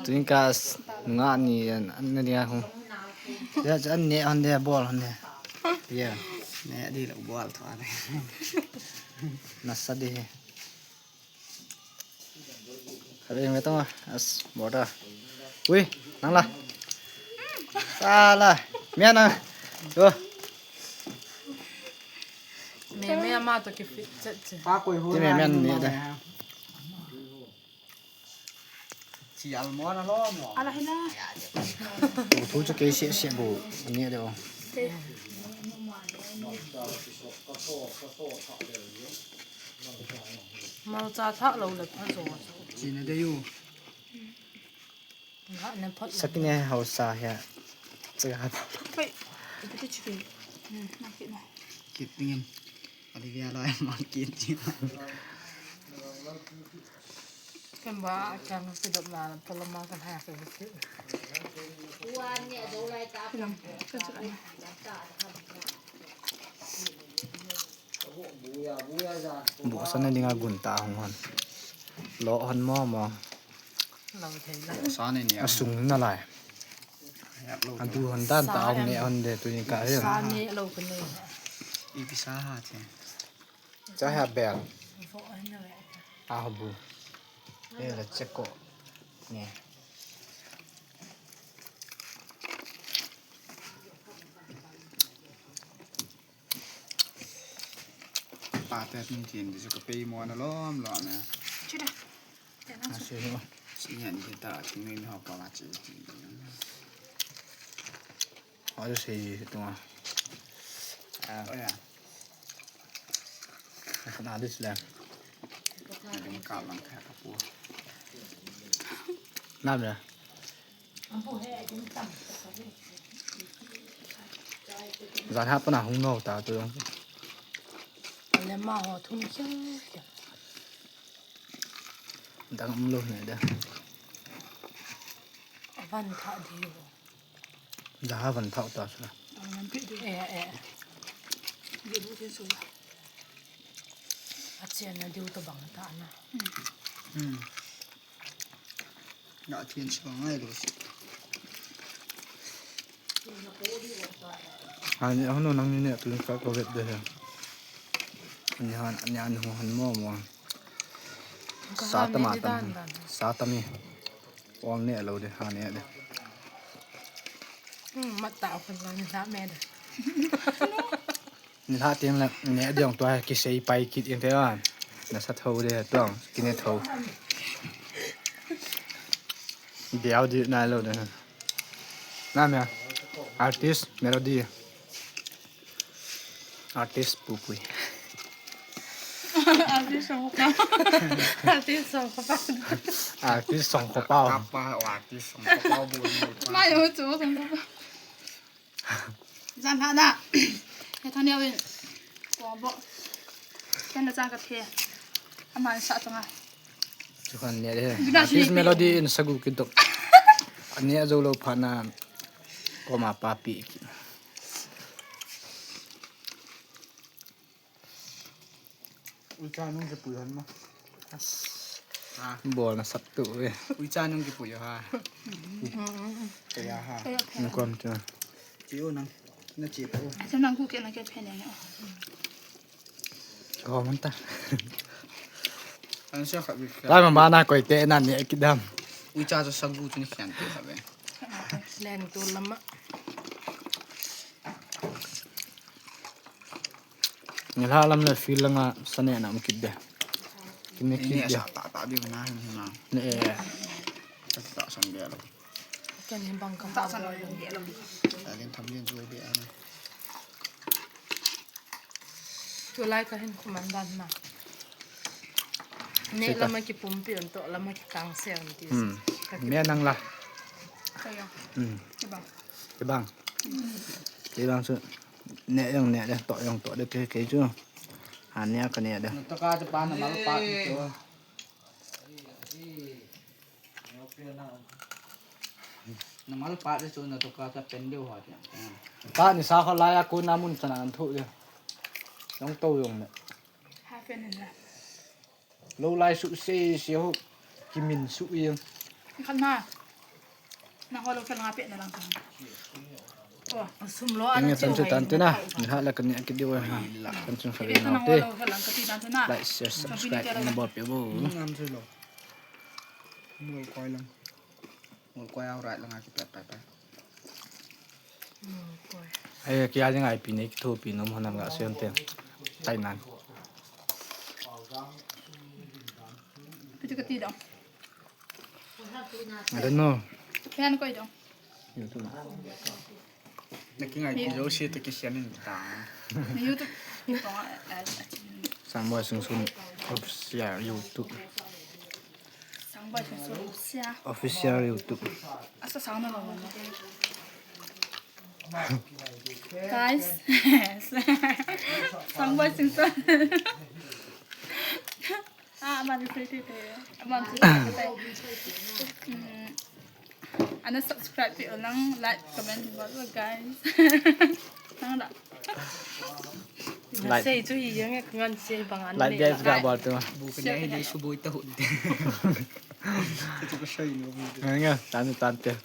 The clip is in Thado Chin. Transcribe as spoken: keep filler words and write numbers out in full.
Tuin ka s-, nga ni an, an na dia hung. Ya, an ne hon dia bol hon dia. Ya, ne di lo bol tho ne. Nasa di he. Kare me tong as border. Ui, nang la. Sala. Mia nang. Yo. Me me ama to ki fit chet chet. Ti me me an ni de. Chi almond alom lo. Ala hina. Thu chu kei se se bu ni de o. Malcha thah lo le pha jo. Chi ne de yu. Nga ne phot. Sakine hausa he. Chaga. Kai. Ito te chicken. Hmm, na kit na. Kit pingin. Ali via lo em kit chi. Ken ba, ken kidop na, palama kan haya sa bukit. Ken sa kanya. Bu sa na dinga gun ta hong hon. Lo hon mo mo. Lo thei la. Sa ni ni. Asung na lai. Adu hon dan ta hong ne hon de tu ni ka he. Sa ni lo ka ni. Ipi sa ha che. Cha ha bel. Vo hon na ve. A ho bu. He la che ko. Ne. Pate min tin di ka pei mo na lom lom ne. Chuda. Tena. Asi ho. Sinya ni ta ti mi ho pa ma chi. Ajo sei tunga. Ah. Oh ya. Kana dis le. Ding ka lang ka ka pu. Nam ya. Jan ha pana hung no ta tu. Ale ma ho thum kya kya. Dang um lo ne da. Avan tha di ho. Da ha van tha ta sula. Dang nam pi di. Eh eh. Di bu tin sula. Achen na diu to bang ta na. Hmm. Nga thien chi ngai lo si. Ani, ano nang ni ne tu ka ko vet de he. Ani han, ani an ho han mo mo. Sa ta ma ta. Sa ta mi. Ol ne lo de, ha ne de. Hmm, mata ko la ni sa me de. Ni lha ting le, ne diong tua kisei pai kit in te a. Na sa tho de tuang, kine tho. Biao di na lo de. Na me, artist, melody. Artist Pupui. Artist Songkhopao. Artist Songkhopao. Artist Songkhopao. Kapa, artist Songkhopao bu. Mai ho chu Songkhopao. Jan ha na. He thani awin. Ko bo. Ken na chang ka the. Ama sa tanga. Chu khan ne de. Artist Melody in sagu kidop. Ani ajo lo pha na. Koma papi. Uicha nung kipui hon ma. Bol na sap tu ve. Uicha nung kipui ha. Kaya ha. Nung kom tu. Chi u nang. Na chi pu. Sa nang ku ke na ke phe ne. Ko man ta. An sa kha bi. Lai ma ba na koi te na ni kidam. Uicha sa sagu tu ni kyan te kha ve. Len tu lama. Ni lha lam le field langa sa ne na um kit de. Kine kit de. Sa ta ta di na hin na. Ne e. Sa ta sang de lo. Ken hin bang ka ta sang de lo. Alen tham lin jo be ana. Tulai ka hin khuman dan na. Ne lama kipumpi on to lama kikang se on ti. Hmm. Me nang la. Kaya. Hmm. Kibang. Kibang. Kibang su. Ne yong ne de, to yong to de, ke ke chu. Ha ne ka ne de. Na to ka te pa na mal pa chu. Na mal pa de chu na to ka ta pen de ho de. Pa ni sa kha la ya ko na mun chana an thu de. Yong to yong ne. Ha pen na. Lo lai su se se ho. Kimin su ye. Khan na. Na holo khan na pe na lang khan. Oh, sum lo. Ang tan chu tan te na. Ni ha la kan ni akit diu ha. Kan chun kha ve na te. Like, share, subscribe na bol pe bo. Ngam chu lo. Mol koi lang. Mol koi au rai lang akit pai pai. Ai, kia jing ai pi nei, kithopi nom honam ga siam te. Tai nan. Piti kati dong. I don't know. Pian koi dong. YouTube. Na kingai pi lo si to kisian in ta. Na YouTube. Dong, eh, eh, eh. Sangboy Singson official YouTube. Sangboy Singson official. Official YouTube. Asa sang na lo na. Guys. Sangboy Singson. Ah, aman ni free te. Aman ni free te. Hmm. Ana subscribe pe lang, like, comment, bol, guys. Nang da. Like. Sei chu hi yang ngan sei bang an. Like, guys, ga bol tu. Bu ka nei nei su boi ta hun. Chu ka sei no bu. Nga, nga, tan, tan te.